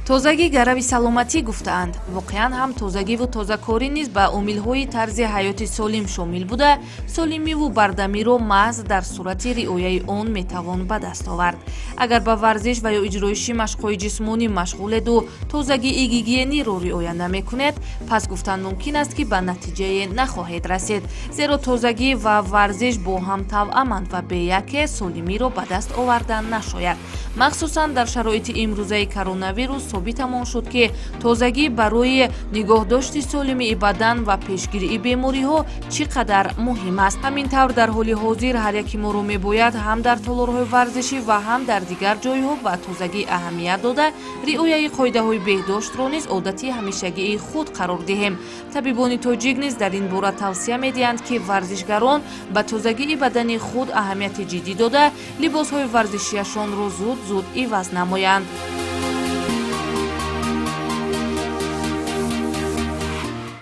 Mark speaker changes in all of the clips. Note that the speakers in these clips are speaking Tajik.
Speaker 1: Тозагӣ гарави саломатӣ гуфтаанд. Воқеан ҳам, тозагиву тозакорӣ низ ба омилҳои тарзи ҳаёти солим шомил буда, солимиву бардамиро маҳз дар сурати риояи он метавон ба даст овард. Агар ба варзиш ва ё иҷроиши машқҳои ҷисмонӣ машғуледу тозагии гигиениро риоя намекунед, пас гуфтан мумкин аст, ки ба натиҷае нахоҳед расид, зеро тозагӣ ва варзиш бо ҳам тавъаманд ва бе яке солимиро ба даст овардан нашояд. Махсусан дар шароити имрӯзаи коронавирус собитамон шуд, ки тозагӣ барои нигоҳдошти солимии бадан ва пешгирии бемориҳо чӣ қадар муҳим аст. Ҳамин тавр, дар ҳоли ҳозир ҳар яки моро мебояд ҳам дар толорҳои варзишӣ ва ҳам дар дигар ҷойҳо ба тозагӣ аҳамият дода, риояи қоидаҳои беҳдоштро низ одати ҳамешагии худ қарор диҳем. Табибони тоҷик низ дар ин бора тавсия медиҳанд, ки варзишгарон ба тозагии бадани худ аҳамияти ҷиддӣ дода, либосҳои варзишияшонро зуд зуд иваз намоянд.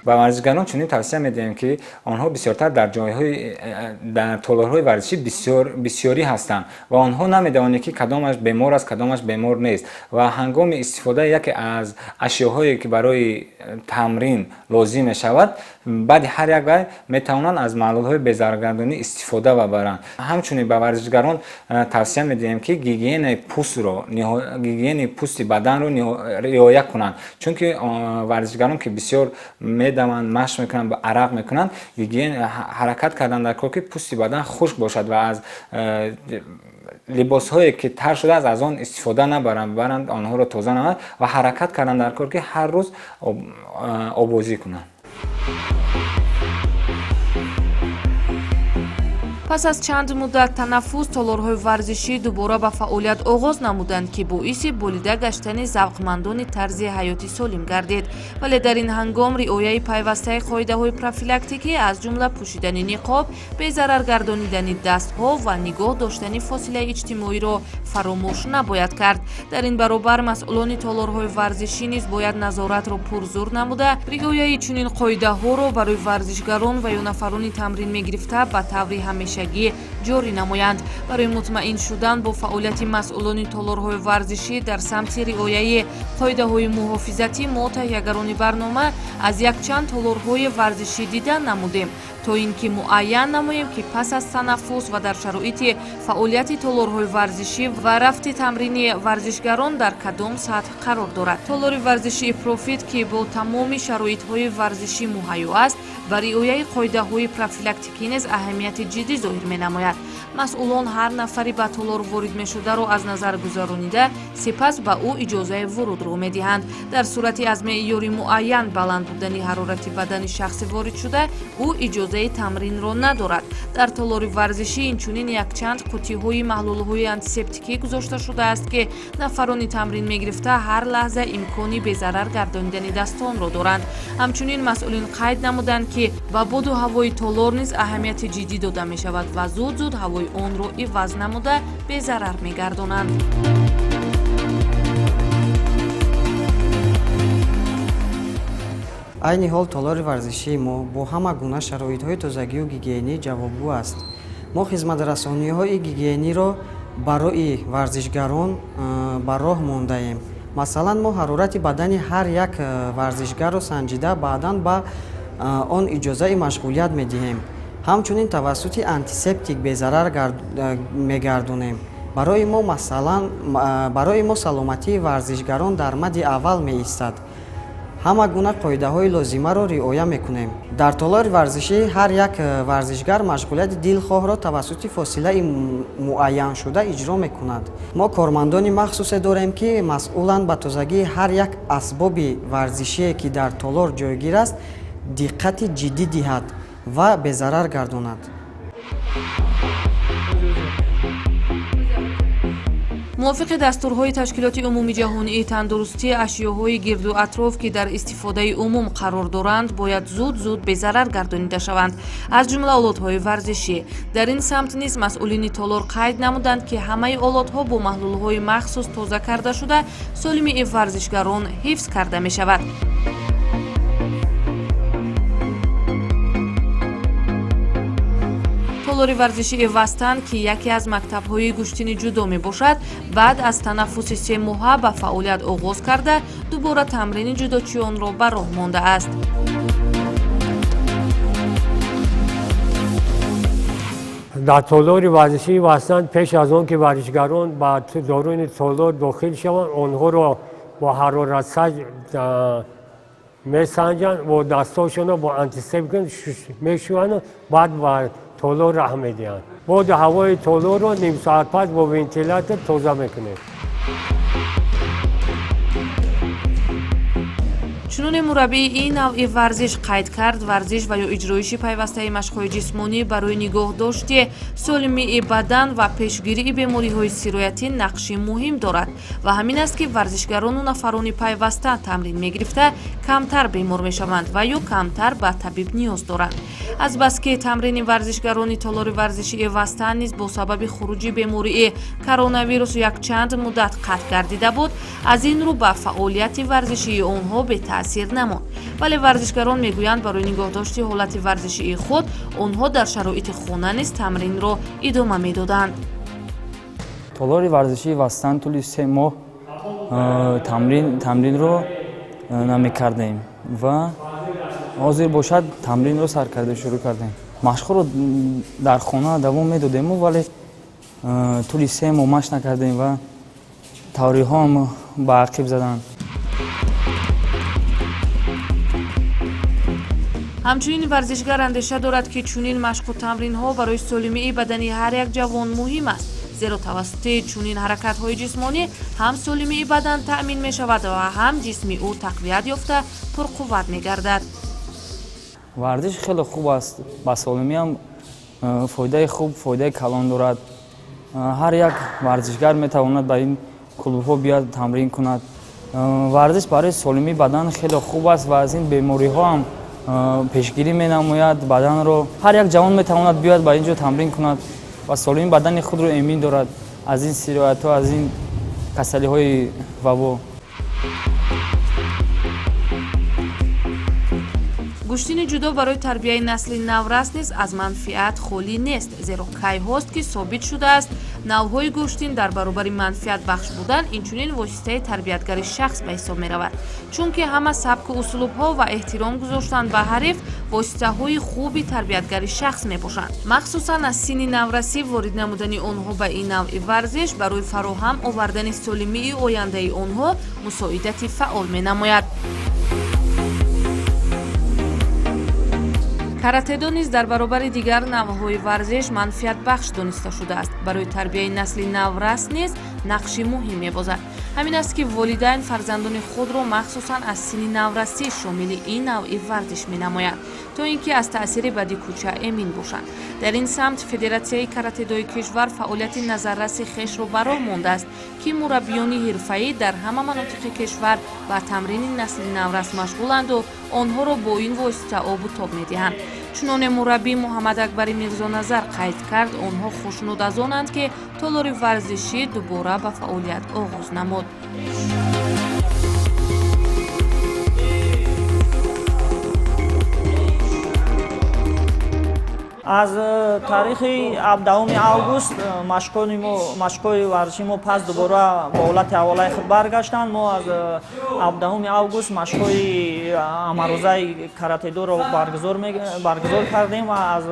Speaker 2: Ба варзишгарон чунин тавсия медиҳем, ки онҳо бисёртар дар ҷойҳои, дар толорҳои варзишӣ бисёрӣ ҳастанд ва онҳо намедонанд, ки кадомаш бемор аст, кадомаш бемор нест. Ва ҳангоми истифодаи яке аз ашёҳое, ки барои тамрин лозим мешавад, баъди ҳар як вай метавонанд аз маҳлулҳои безараргардонӣ истифода бабаранд. Ҳамчунин ба варзишгарон тавсия медиҳем, ки гигиенаи пӯстро, гигиенаи пӯсти баданро риоя кунанд, чунки варзишгарон, ки бисёр медаванд, машқ мекунанд, арақ мекунанд, гигиена ҳаракат кардан дар кор, ки пӯсти бадан хушк бошад ва аз либосҳое, ки тар шудааст, аз он истифода набаранд, баранд онҳоро тоза намоянд ва ҳаракат кардан дар кор, ки ҳар рӯз обозӣ кунанд.
Speaker 1: Пас аз чанд муддат танаффус толорҳои варзишӣ дубора ба фаъолият оғоз намуданд, ки боиси болида гаштани завқмандони тарзи ҳаёти солим гардид. Вале дар ин ҳангом риояи пайвастаи қоидаҳои профилактикӣ, аз ҷумла пӯшидани ниқоб, безарар гардонидани дастҳо ва нигоҳ доштани фосилаи иҷтимоиро фаромӯш набояд кард. Дар ин баробар масъулони толорҳои варзишӣ низ бояд назоратро пурзур намуда, риояи чунин қоидаҳоро барои варзишгарон ва ё нафарони тамрин мегирифта ба таври ҳамешагӣ ҷорӣ намоянд. Барои мутмаин шудан бо фаъолияти масъулони толорҳои варзишӣ дар самти риояи қоидаҳои муҳофизатӣ, мо, таҳиягарони барнома, аз якчанд толорҳои варзишӣ дидан намудем, то ин ки муайян намоем, ки пас аз танаффус ва дар шароити фаъолияти толорҳои варзишӣ ва рафти тамрини варзишгарон дар кадом сатҳ қарор дорад. Толори варзишии «Профит», ки бо тамоми шароитҳои варзишӣ муҳайё аст, ба риояи қоидаҳои профилактикӣ низ аҳамияти ҷиддӣ зоҳир менамояд. Масъулон ҳар нафари ба толор ворид мешударо аз назар гузаронида, сипас ба ӯ иҷозаи вурудро медиҳанд. Дар сурати аз меъёри муайян баланд будани ҳарорати бадани шахси воридшуда, ӯ иҷозаи тамринро надорад. Дар толори варзишӣ инчунин якчанд қуттиҳои маҳлулҳои антисептикӣ гузошта шудааст, ки нафарони тамрин мегирифта ҳар лаҳза имкони безарар гардонидани дастонро доранд. Ҳамчунин масъулин қайд намуданд, ки ба боду ҳавои толор низ аҳамияти ҷиддӣ дода мешавад ва зуд зуд ҳавои онро иваз намуда, безарар мегардонанд.
Speaker 3: Айни ҳол толори варзишии мо бо ҳама гуна шароитҳои тозагию гигиенӣ ҷавобгӯ аст. Мо хизматрасониҳои гигиениро барои варзишгарон ба роҳ мондаем. Масалан, мо ҳарорати бадани ҳар як варзишгарро санҷида, баъдан ба он иҷозаи машғулият медиҳем. Ҳамчунин тавассути антисептик безарар мегардонем. Барои мо, масалан, барои мо саломатии варзишгарон дар мадди аввал меистад. Ҳама гуна қоидаҳои лозимаро риоя мекунем. Дар толори варзишӣ ҳар як варзишгар машғулияти дилхоҳро тавассути фосилаи муайяншуда иҷро мекунад. Мо кормандони махсусе дорем, ки масъуланд ба тозагии ҳар як асбоби варзишие, ки дар толор ҷойгир аст, диққати ҷиддӣ диҳад ва безарар гардонад.
Speaker 1: Мувофиқи дастурҳои Ташкилоти Умумиҷаҳонии тандурустӣ, ашёҳои гирду атроф, ки дар истифодаи умум қарор доранд, бояд зуд зуд безарар гардонида шаванд, аз ҷумла олотҳои варзишӣ. Дар ин самт низ масъулини толор қайд намуданд, ки ҳамаи олотҳо бо маҳлулҳои махсус тоза карда шуда, солимии варзишгарон ҳифз карда мешавад. Толори варзишии Вастан, ки яке аз мактабҳои гӯштини ҷудо мебошад, баъд аз танаффуси 3 моҳа ба фаъолият оғоз карда, дубора тамрини ҷудочиёнро ба роҳ мондааст.
Speaker 4: Дар толори варзишии Вастан пеш аз он ки варзишгарон ба даруни толор дохил шаванд, онҳоро бо ҳароратсанҷ месанҷанд, бо дастҳошонро бо антисептик мешӯянд, баъд ба толор раҳ медиҳанд. Боду ҳавои толорро ним соат пас бо вентилятор тоза мекунем.
Speaker 1: Чуноне мураббии ин навъи варзиш қайд кард, варзиш ва ё иҷроиши пайвастаи машқҳои ҷисмонӣ барои нигоҳдошти солимии бадан ва пешгирии бемориҳои сироятӣ нақши муҳим дорад ва ҳамин аст, ки варзишгарону нафарони пайваста тамрин мегирифта камтар бемор мешаванд ва ё камтар ба табиб ниёз доранд. Азбаски тамрини варзишгарони толори варзишии Вастан низ бо сабаби хуруҷи бемории коронавирус якчанд муддат қатъ гардида буд, аз ин рӯ ба фаъолияти варзишии онҳо бетаъсир намонд. Вале варзишгарон мегӯянд, барои нигоҳдошти ҳолати варзишии худ онҳо дар шароити хона низ тамринро идома медоданд.
Speaker 5: Толори варзишии Вастан тӯли 3 моҳ тамринро намекардем ва ҳозир бошад, тамринро сар карда шурӯъ кардем. Машқҳоро дар хона давом медодему, вале тӯли 3 моҳ машқ накардем ва тавриҳоам ба ақиб заданд.
Speaker 1: Ҳамчунин варзишгар андеша дорад, ки чунин машқу тамринҳо барои солимии бадани ҳар як ҷавон муҳим аст, зеро тавассути чунин ҳаракатҳои ҷисмонӣ ҳам солимии бадан таъмин мешавад ва ҳам ҷисми ӯ тақвият ёфта, пурқувват мегардад.
Speaker 5: Варзиш хеле хуб аст, ба солимиам фоидаи хуб, фоидаи калон дорад. Ҳар як варзишгар метавонад ба ин клубҳо биёяд, тамрин кунад. Варзиш барои солимии бадан хеле хуб аст ва аз ин бемориҳо ҳам пешгирӣ менамояд баданро. Ҳар як ҷавон метавонад биёяд, ба ин ҷо тамрин кунад ва солимии бадани худро эмин дорад аз ин сироятҳо, аз ин касалиҳои вабо.
Speaker 1: Гӯштини ҷудо барои тарбияи насли наврас низ аз манфиат холӣ нест, зеро кайҳост, ки собит шудааст, навъҳои гӯштин дар баробари манфиатбахш будан, инчунин воситаи тарбиятгари шахс ба ҳисоб меравад, чунки ҳама сабку услубҳо ва эҳтиром гузоштан ба ҳариф воситаҳои хуби тарбиятгари шахс мебошанд. Махсусан аз синни наврасӣ ворид намудани онҳо ба ин навъи варзиш барои фароҳам овардани солимии ояндаи онҳо мусоидати фаъол менамояд. Каратедо низ дар баробари дигар навъҳои варзиш манфиатбахш дониста шудааст, барои тарбияи насли наврас низ нақши муҳим мебозад. Ҳамин аст, ки волидайн фарзандони худро махсусан аз синни наврасӣ шомили ин навъи варзиш менамоянд, то ин ки аз таъсири бади кӯча эмин бошанд. Дар ин самт Федератсияи каратедои кишвар фаъолияти назарраси хешро ба роҳ мондааст, ки мураббиёни ҳирфаӣ дар ҳама манотиқи кишвар ба тамрини насли наврас машғуланду онҳоро бо ин восита обу тоб медиҳанд. Чуноне мураббӣ Муҳаммадакбари Мирзоназар қайд кард, онҳо хушнуд аз онанд, ки толори варзишӣ дубора ба фаъолият оғоз намуд.
Speaker 6: Аз тарихи 17 август машқони мо, машқҳои варзиши мо пас дубора ба ҳолати аввалаи худ баргаштанд. Мо аз 17 август машқҳои ҳамарӯзаи каратедоро баргузор кардем ва аз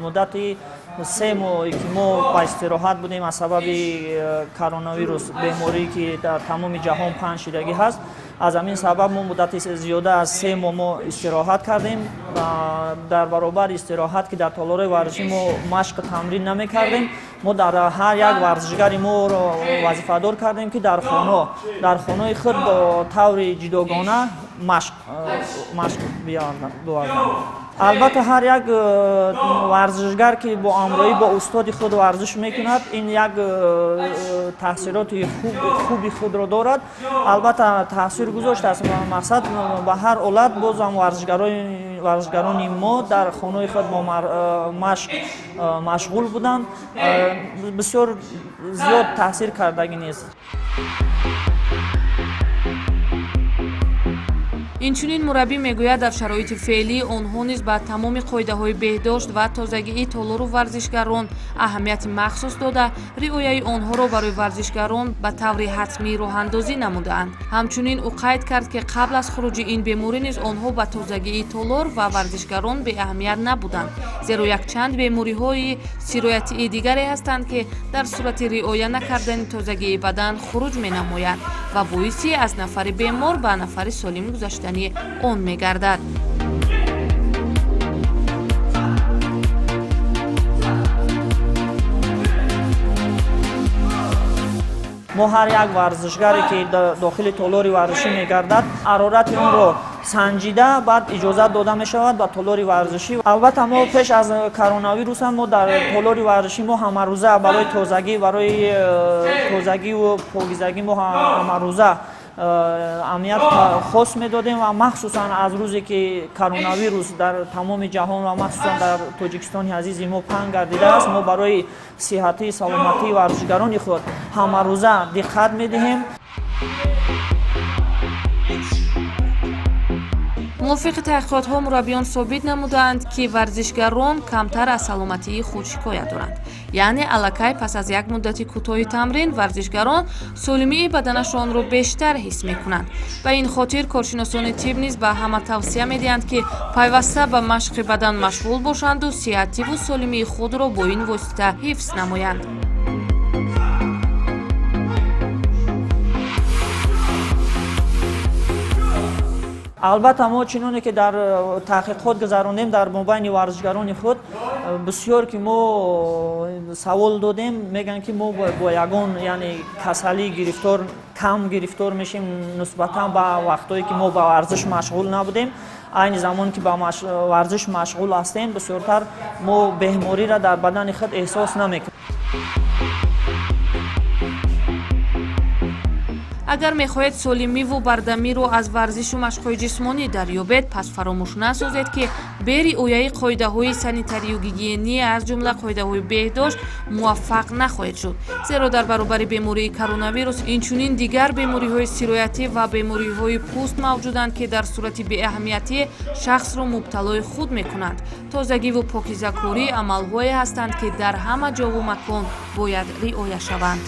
Speaker 6: муддати 3 моҳе ки мо ба истироҳат будем аз сабаби коронавирус, беморӣ, ки дар тамоми ҷаҳон паҳн шидагӣ ҳаст, аз ҳамин сабаб мо муддати зиёда аз 3 моҳ мо истироҳат кардем. Дар баробари истироҳат, ки дар толорҳои варзишӣ мо машқу тамрин намекардем, мо дар ҳар як варзишгари моро вазифадор кардем, ки дар хонаи худ бо таври ҷудогона машқ биварзанд. Албатта, ҳар як варзишгар, ки бо ҳамроҳӣ бо устоди худ варзиш мекунад, ин як таъсироти хуби худро дорад. Албатта, таъсир гузоштааст. Мақсад, ба ҳар ҳолат бозам варзишгарони мо дар хонаи худ бо машқ машғул буданд, бисёр зиёд таъсир кардагӣ нест.
Speaker 1: Инчунин мураббӣ мегӯяд, дар шароити феълӣ онҳо низ ба тамоми қоидаҳои беҳдошт ва тозагии толору варзишгарон аҳамияти махсус дода, риояи онҳоро барои варзишгарон ба таври ҳатмӣ роҳандозӣ намудаанд. Ҳамчунин ӯ қайд кард, ки қабл аз хуруҷи ин беморӣ низ онҳо ба тозагии толор ва варзишгарон беаҳамият набуданд, зеро якчанд бемориҳои сироятии дигаре ҳастанд, ки дар сурати риоя накардани тозагии бадан хуруҷ менамоянд ва боиси аз нафари бемор ба нафари солим гузаштани он мегардад.
Speaker 6: Мо ҳар як варзишгаре, ки дохили толори варзишӣ мегардад, ҳарорати онро санҷида, баъд иҷозат дода мешавад ба толори варзишӣ. Албатта, мо пеш аз коронавирусам мо дар толори варзишӣ мо ҳамарӯза барои тозагӣ, барои тозагиву покизагӣ мо ҳамарӯза амният хос медодем ва махсусан аз рӯзе, ки коронавирус дар тамоми ҷаҳон ва махсусан дар Тоҷикистони азизи мо паҳн гардидааст, мо барои сиҳатии саломатии варзишгарони худ ҳамарӯза диққат медиҳем.
Speaker 1: Мувофиқи таҳқиқотҳо, мураббиён собит намудаанд, ки варзишгарон камтар аз саломатии худ шикоят доранд, яъне аллакай пас аз як муддати кӯтоҳи тамрин варзишгарон солимии баданашонро бештар ҳис мекунанд. Ба ин хотир коршиносони тиб низ ба ҳама тавсия медиҳанд, ки пайваста ба машқи бадан машғул бошанду сиҳативу солимии худро бо ин восита ҳифз намоянд.
Speaker 6: Албатта, мо чиноне ки дар таҳқиқот гузаронем дар мобайни варзишгарони худ, бисёр ки мо савол додем, мегӯянд, ки мо бо ягон, яъне касалӣ гирифтор кам гирифтор мешем нисбатан ба вақтҳое, ки мо ба варзиш машғул набудем. Айни замон, ки ба варзиш машғул ҳастем, бисёртар мо бемориро дар бадани худ эҳсос намекунем.
Speaker 1: Агар мехоҳед солимиву бардамиро аз варзишу машқҳои ҷисмонӣ дарёбед, пас фаромӯш насозед, ки бе риояи қоидаҳои санитарию гигиенӣ, аз ҷумла қоидаҳои беҳдошт, муваффақ нахоҳед шуд, зеро дар баробари бемории коронавирус инчунин дигар бемориҳои сироятӣ ва бемориҳои пӯст мавҷуданд, ки дар сурати беаҳамиятӣ шахсро мубталои худ мекунанд. Тозагиву покизакорӣ амалҳое ҳастанд, ки дар ҳама ҷову макон бояд риоя шаванд.